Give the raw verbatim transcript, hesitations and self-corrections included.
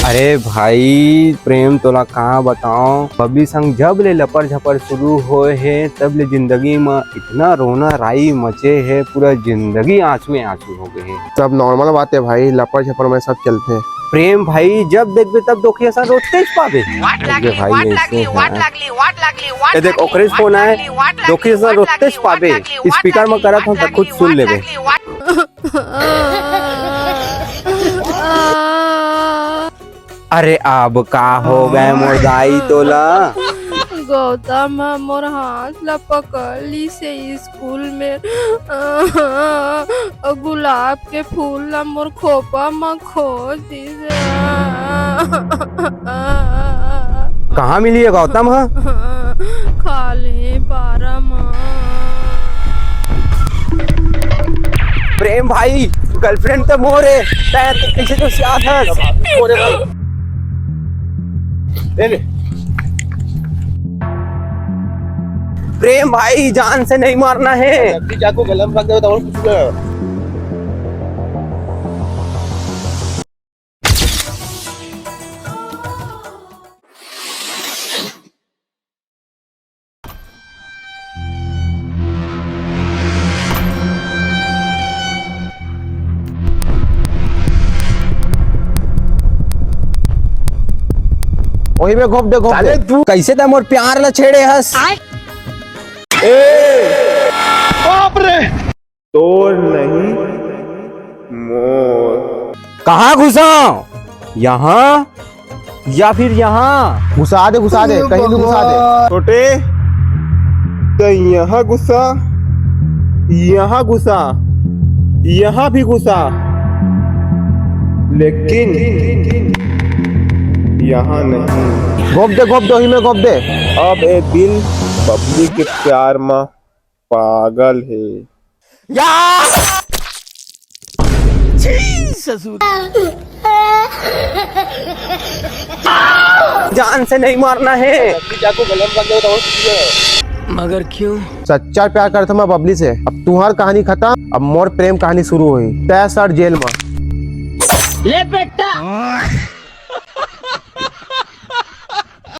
अरे भाई प्रेम, तोला का बताओं, बबली संग जब ले लपर झपर शुरू होए हे, तब ले जिंदगी म इतना रोना राई मचे हे, पूरा जिंदगी आंसुए आंसू हो गए हे। सब normal बात हे भाई, लपर झपर में सब चलथे। प्रेम भाई, जब देखबे तब दोखिया सन रोतेच पाबे। अरे भाई, ऐसे हे। ये देख, ओकरे से फोन आए, दोखिया सन रोतेच पाबे। Speaker में करत हूँ, तो खुद सुन लेबे। अरे अब का हो गए मोर दाई तोला? गौतम ह मोर हाथ ला पकड़ लीस हे स्कूल में, अउ गुलाब के फूल ला मोर खोपा म खोस दिस हे। कहाँ मिली हे गौतम ह? खाल्हे पारा म। प्रेम भाई, girlfriend तो मोर हे, तैं कइसे तो सियात हस? ए ले। प्रेम भाई, जान से नहीं मारना है। जल्दी चाकू गला में रख दे, तो और कुछ ना। ओही में घोप दे, घोप दे। तू कइसे त मोर प्यार ला छेड़े हस? ए! बाप रे! तोर नहीं, मोर। कहाँ घुसाऊं? यहाँ या फिर यहाँ? घुसा दे, घुसा दे, कहीं भी घुसा दे। छोटे, तो यहाँ घुसा, यहाँ घुसा, यहाँ भी घुसा, लेकिन यहाँ नहीं। घोप दे, घोप दे, ओही में घोप दे। अब ए दिल बबली के प्यार मा पागल हे। या! छी ससुर। जान से नहीं मारना है। मगर क्यों? सच्चा प्यार करता मैं बबली से। अब तुम्हार कहानी खत्म, अब मोर प्रेम कहानी शुरू हुई। तय सर जेल में। ले बेटा।